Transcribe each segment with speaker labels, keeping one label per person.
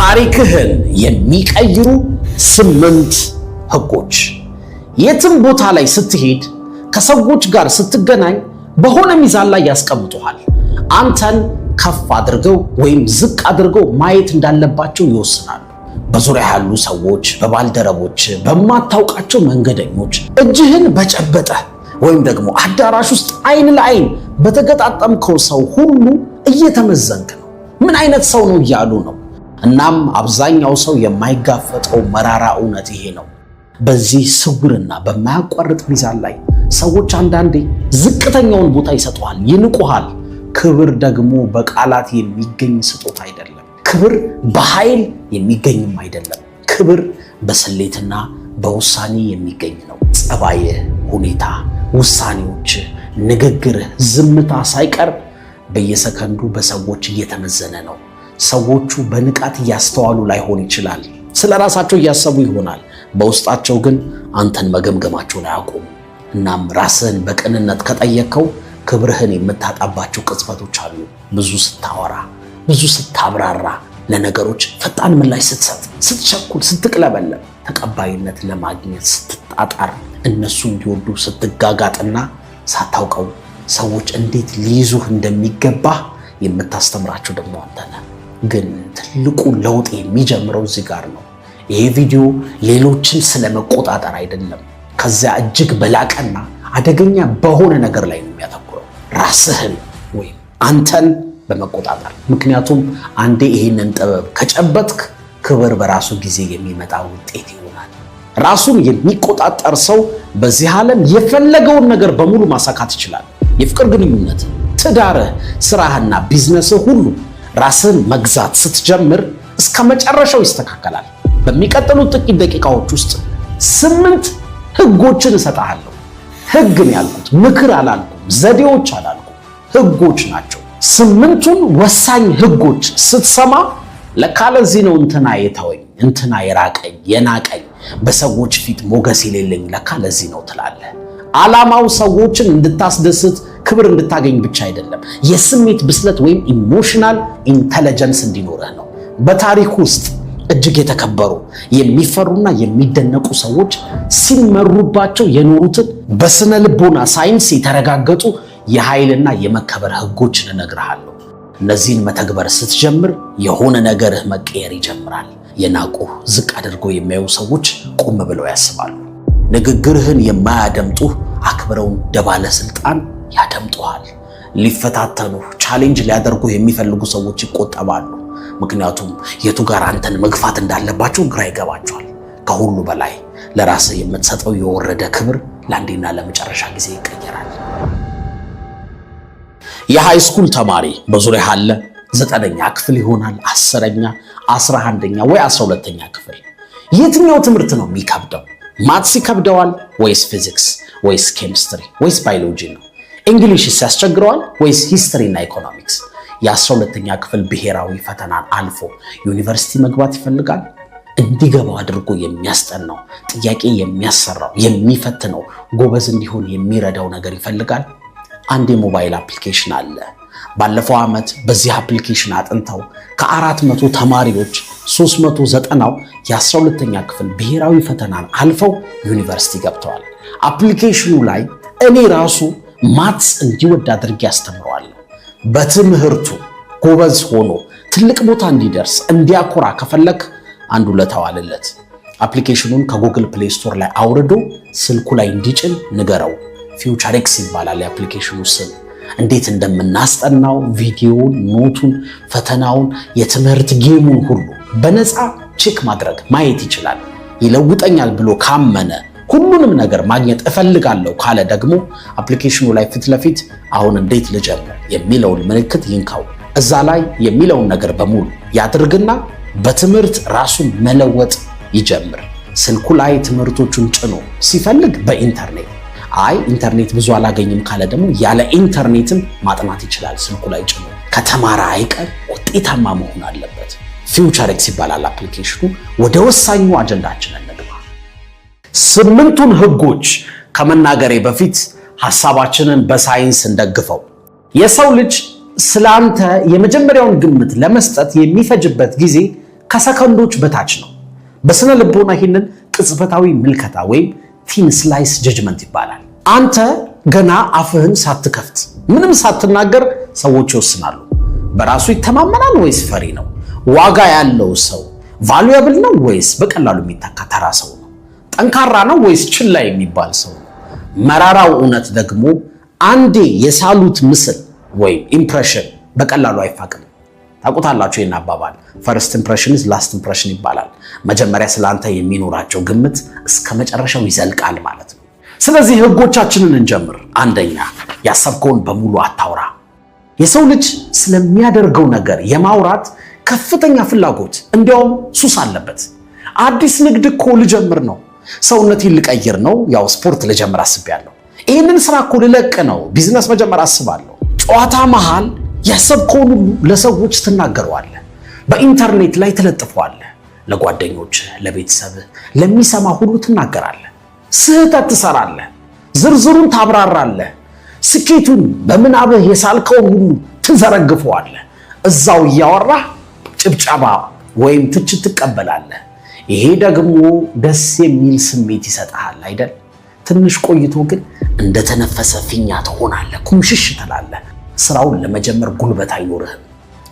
Speaker 1: ታሪክህን የሚቀይሩ 8 ህጎች። የትም ቦታ ላይ ስትሄድ፣ ከሰዎች ጋር ስትገናኝ በሆነ ሚዛን ላይ ያስቀምጡሃል። አንተን ከፍ አድርገው ወይም ዝቅ አድርገው ማየት እንዳለባቸው ይወስናሉ። በዙሪያ ያሉ ሰዎች፣ በባልደረቦች፣ በማታውቃቸው መንገደኞች፣ እጅህን በጨበጠ ወይም ደግሞ አዳራሽ ውስጥ አይን ለአይን በተገጣጠምከው ሰው ሁሉ እየተመዘንክ ነው። ምን አይነት ሰው ነው እያሉ ነው። እናም አብዛኛው ሰው የማይጋፈጠው መራራ እውነት ይሄ ነው። በዚህ ስውርና በማያቋርጥ ሚዛን ላይ ሰዎች አንዳንዴ ዝቅተኛውን ቦታ ይሰጡሃል፣ ይንቁሃል። ክብር ደግሞ በቃላት የሚገኝ ስጦታ አይደለም። ክብር በኃይል የሚገኝም አይደለም። ክብር በስሌትና በውሳኔ የሚገኝ ነው። ጸባይህ፣ ሁኔታ፣ ውሳኔዎችህ፣ ንግግርህ፣ ዝምታ ሳይቀር በየሰከንዱ በሰዎች እየተመዘነ ነው። ሰዎቹ በንቃት እያስተዋሉ ላይሆን ይችላል። ስለ ራሳቸው እያሰቡ ይሆናል። በውስጣቸው ግን አንተን መገምገማቸውን አያቆሙ። እናም ራስህን በቅንነት ከጠየቅከው ክብርህን የምታጣባቸው ቅጽበቶች አሉ። ብዙ ስታወራ፣ ብዙ ስታብራራ፣ ለነገሮች ፈጣን ምላሽ ስትሰጥ፣ ስትቸኩል፣ ስትቅለበለብ፣ ተቀባይነት ለማግኘት ስትጣጣር፣ እነሱ እንዲወዱ ስትጋጋጥና ሳታውቀው ሰዎች እንዴት ሊይዙህ እንደሚገባህ የምታስተምራቸው ደግሞ አንተ ነህ። ግን ትልቁ ለውጥ የሚጀምረው እዚህ ጋር ነው። ይሄ ቪዲዮ ሌሎችን ስለመቆጣጠር አይደለም። ከዚያ እጅግ በላቀና አደገኛ በሆነ ነገር ላይ ነው የሚያተኩረው፣ ራስህን ወይም አንተን በመቆጣጠር። ምክንያቱም አንዴ ይህንን ጥበብ ከጨበጥክ ክብር በራሱ ጊዜ የሚመጣ ውጤት ይሆናል። ራሱን የሚቆጣጠር ሰው በዚህ ዓለም የፈለገውን ነገር በሙሉ ማሳካት ይችላል። የፍቅር ግንኙነት፣ ትዳርህ፣ ስራህና ቢዝነስህ ሁሉ ራስህን መግዛት ስትጀምር እስከ መጨረሻው ይስተካከላል። በሚቀጥሉት ጥቂት ደቂቃዎች ውስጥ 8 ህጎችን እሰጥሃለሁ። ህግን ያልኩት ምክር አላልኩም፣ ዘዴዎች አላልኩም፣ ህጎች ናቸው። 8ቱን ወሳኝ ህጎች ስትሰማ ለካ ለዚህ ነው እንትና የተወኝ፣ እንትና የራቀኝ፣ የናቀኝ፣ በሰዎች ፊት ሞገስ የሌለኝ ለካ ለዚህ ነው ትላለህ። ዓላማው ሰዎችን እንድታስደስት ክብር እንድታገኝ ብቻ አይደለም፣ የስሜት ብስለት ወይም emotional intelligence እንዲኖርህ ነው። በታሪክ ውስጥ እጅግ የተከበሩ፣ የሚፈሩና የሚደነቁ ሰዎች ሲመሩባቸው የኖሩትን በስነ ልቦና ሳይንስ የተረጋገጡ የኃይልና የመከበር ህጎችን እነግርሃለሁ። እነዚህን መተግበር ስትጀምር የሆነ ነገርህ መቀየር ይጀምራል። የናቁህ፣ ዝቅ አድርገው የሚያዩ ሰዎች ቆም ብለው ያስባሉ። ንግግርህን የማያደምጡህ አክብረው እንደ ባለስልጣን ያደምጡሃል። ሊፈታተኑህ፣ challenge ሊያደርጉህ የሚፈልጉ ሰዎች ይቆጠባሉ። ምክንያቱም የቱ ጋር አንተን መግፋት እንዳለባቸው ግራ ይገባቸዋል። ከሁሉ በላይ ለራስህ የምትሰጠው የወረደ ክብር ለአንዴና ለመጨረሻ ጊዜ ይቀየራል። የ high school ተማሪ በዙሪያህ አለ። 9ኛ ክፍል ይሆናል፣ 10ኛ፣ 11ኛ ወይ 12ኛ ክፍል። የትኛው ትምህርት ነው የሚከብደው? Maths ይከብደዋል ወይስ ፊዚክስ ወይስ ኬሚስትሪ ወይስ ባዮሎጂ ነው? English ያስቸግረዋል ወይስ history እና ኢኮኖሚክስ? የ12ኛ ክፍል ብሔራዊ ፈተናን አልፎ ዩኒቨርሲቲ መግባት ይፈልጋል? እንዲገባው አድርጎ የሚያስጠናው፣ ጥያቄ የሚያሰራው፣ የሚፈትነው፣ ጎበዝ እንዲሆን የሚረዳው ነገር ይፈልጋል? አንድ የሞባይል application አለ። ባለፈው ዓመት በዚህ application አጥንተው ከ400 ተማሪዎች 390ው የ12ኛ ክፍል ብሔራዊ ፈተናን አልፈው ዩኒቨርሲቲ ገብተዋል። Application ኑ ላይ እኔ ራሱ maths እንዲወድ አድርጌ አስተምረዋለሁ። በትምህርቱ ጎበዝ ሆኖ ትልቅ ቦታ እንዲደርስ፣ እንዲያኮራ ከፈለክ አንድ ውለታ ዋልለት። Application ኑን ከ Google Play Store ላይ አውርዶ ስልኩ ላይ እንዲጭን ንገረው። Future X ይባላል የ application ኑ ስም። እንዴት እንደምናስጠናው ቪዲዮውን፣ note ኡን፣ ፈተናውን፣ የትምህርት game ኡን ሁሉ በነፃ check ማድረግ ማየት ይችላል። ይለውጠኛል ብሎ ካመነ፣ ሁሉንም ነገር ማግኘት እፈልጋለሁ ካለ ደግሞ application ኑ ላይ ፊት ለፊት አሁን እንዴት ልጀምር የሚለውን ምልክት ይንካው። እዛ ላይ የሚለውን ነገር በሙሉ ያድርግና በትምህርት ራሱን መለወጥ ይጀምር። ስልኩ ላይ ትምህርቶቹን ጭኖ ሲፈልግ በኢንተርኔት፣ አይ ኢንተርኔት ብዙ አላገኝም ካለ ደግሞ ያለ ኢንተርኔትም ማጥናት ይችላል። ስልኩ ላይ ጭኖ ከተማረ አይቀር ውጤታማ መሆን አለበት። Future X ይባላል application ኑ። ወደ ወሳኙ አጀንዳችን እንግባ። 8ቱን ህጎች ከመናገሬ በፊት ሐሳባችንን በሳይንስ እንደግፈው። የሰው ልጅ ስላንተ የመጀመሪያውን ግምት ለመስጠት የሚፈጅበት ጊዜ ከሰከንዶች በታች ነው። በስነ ልቦና ይህንን ቅጽበታዊ ምልከታ ወይም thin slice judgment ይባላል። አንተ ገና አፍህን ሳትከፍት ምንም ሳትናገር ሰዎች ይወስናሉ። በራሱ ይተማመናል ወይስ ፈሪ ነው? ዋጋ ያለው ሰው valuable ነው ወይስ በቀላሉ የሚተካ ተራ ሰው ነው? ጠንካራ ነው ወይስ ችላ የሚባል ሰው ነው? መራራው እውነት ደግሞ አንዴ የሳሉት ምስል ወይም impression በቀላሉ አይፋቅም። ታውቁታላችሁ ይህን አባባል፣ first impression is last impression ይባላል። መጀመሪያ ስለ አንተ የሚኖራቸው ግምት እስከ መጨረሻው ይዘልቃል ማለት ነው። ስለዚህ ህጎቻችንን እንጀምር። አንደኛ፣ ያሰብከውን በሙሉ አታውራ። የሰው ልጅ ስለሚያደርገው ነገር የማውራት ከፍተኛ ፍላጎት፣ እንዲያውም ሱስ አለበት። አዲስ ንግድ እኮ ልጀምር ነው፣ ሰውነቴን ልቀይር ነው፣ ያው ስፖርት ልጀምር አስቤያለሁ፣ ይህንን ስራ እኮ ልለቅ ነው፣ ቢዝነስ መጀመር አስባለሁ። ጨዋታ መሃል ያሰብከውን ሁሉ ለሰዎች ትናገረዋለህ። በኢንተርኔት ላይ ትለጥፈዋለህ። ለጓደኞችህ፣ ለቤተሰብህ፣ ለሚሰማ ሁሉ ትናገራለህ። ስህተት ትሰራለህ። ዝርዝሩን ታብራራለህ። ስኬቱን በምናብህ የሳልከውን ሁሉ ትዘረግፈዋለህ። እዛው እያወራህ ጭብጨባ ወይም ትችት ትቀበላለህ። ይሄ ደግሞ ደስ የሚል ስሜት ይሰጥሃል አይደል? ትንሽ ቆይቶ ግን እንደተነፈሰ ፊኛ ትሆናለህ። ኩምሽሽ ትላለህ። ስራውን ለመጀመር ጉልበት አይኖርህም።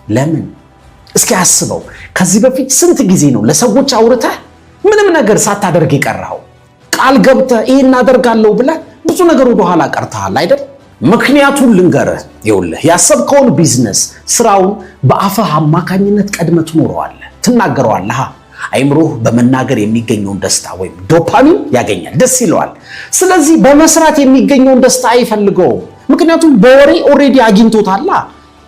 Speaker 1: ለምን? እስኪ አስበው። ከዚህ በፊት ስንት ጊዜ ነው ለሰዎች አውርተህ ምንም ነገር ሳታደርግ የቀረኸው? ቃል ገብተህ ይሄን አደርጋለሁ ብለህ ብዙ ነገር ወደኋላ ቀርተሃል አይደል? ምክንያቱን ልንገርህ። ይኸውልህ፣ ያሰብከውን ቢዝነስ፣ ስራውን በአፍህ አማካኝነት ቀድመህ ትኖረዋለህ፣ ትናገረዋለህ። አይምሮህ በመናገር የሚገኘውን ደስታ ወይም ዶፓሚን ያገኛል፣ ደስ ይለዋል። ስለዚህ በመስራት የሚገኘውን ደስታ አይፈልገውም። ምክንያቱም በወሬ already አግኝቶታላ።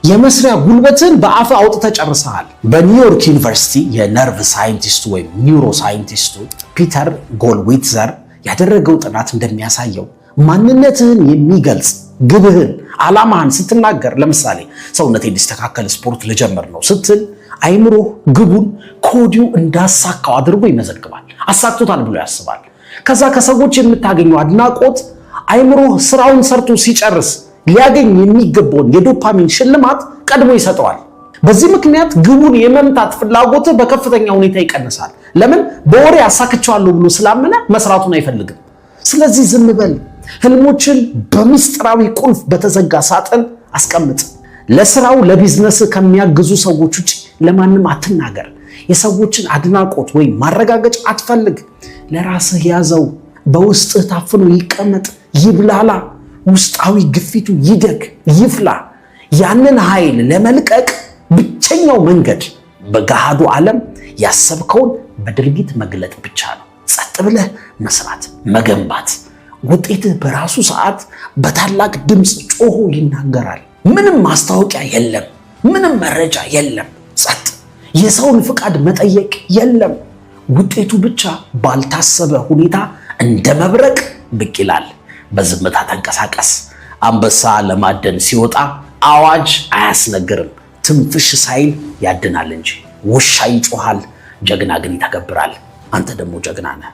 Speaker 1: የመስሪያ ጉልበትን በአፍ አውጥተህ ጨርሰሃል። በኒውዮርክ ዩኒቨርሲቲ የነርቭ ሳይንቲስቱ ወይም neuroscientist ኡ ፒተር ጎልዊትዘር ያደረገው ጥናት እንደሚያሳየው ማንነትህን የሚገልጽ ግብህን፣ ዓላማህን ስትናገር፣ ለምሳሌ ሰውነቴ እንዲስተካከል ስፖርት ልጀምር ነው ስትል፣ አይምሮህ ግቡን ከወዲሁ እንዳሳካው አድርጎ ይመዘግባል። አሳክቶታል ብሎ ያስባል። ከዛ ከሰዎች የምታገኘው አድናቆት አይምሮህ ስራውን ሰርቶ ሲጨርስ ሊያገኝ የሚገባውን የዶፓሚን ሽልማት ቀድሞ ይሰጠዋል። በዚህ ምክንያት ግቡን የመምታት ፍላጎትህ በከፍተኛ ሁኔታ ይቀንሳል። ለምን? በወሬ አሳክቼዋለሁ ብሎ ስላመነ መስራቱን አይፈልግም። ስለዚህ ዝም በል። ህልሞችን በምስጢራዊ ቁልፍ በተዘጋ ሳጥን አስቀምጥ። ለስራው ለቢዝነስ ከሚያግዙ ሰዎች ውጭ ለማንም አትናገር። የሰዎችን አድናቆት ወይም ማረጋገጫ አትፈልግ። ለራስህ ያዘው። በውስጥህ ታፍኖ ይቀመጥ፣ ይብላላ። ውስጣዊ ግፊቱ ይደግ፣ ይፍላ። ያንን ኃይል ለመልቀቅ ብቸኛው መንገድ በገሃዱ ዓለም ያሰብከውን በድርጊት መግለጥ ብቻ ነው። ጸጥ ብለህ መስራት፣ መገንባት። ውጤትህ በራሱ ሰዓት በታላቅ ድምፅ ጮሆ ይናገራል። ምንም ማስታወቂያ የለም፣ ምንም መረጃ የለም። ጸጥ። የሰውን ፍቃድ መጠየቅ የለም። ውጤቱ ብቻ ባልታሰበ ሁኔታ እንደ መብረቅ ብቅ ይላል። በዝምታ ተንቀሳቀስ። አንበሳ ለማደን ሲወጣ አዋጅ አያስነግርም፣ ትንፍሽ ሳይል ያድናል እንጂ። ውሻ ይጮሃል፣ ጀግና ግን ይተገብራል። አንተ ደግሞ ጀግና ነህ።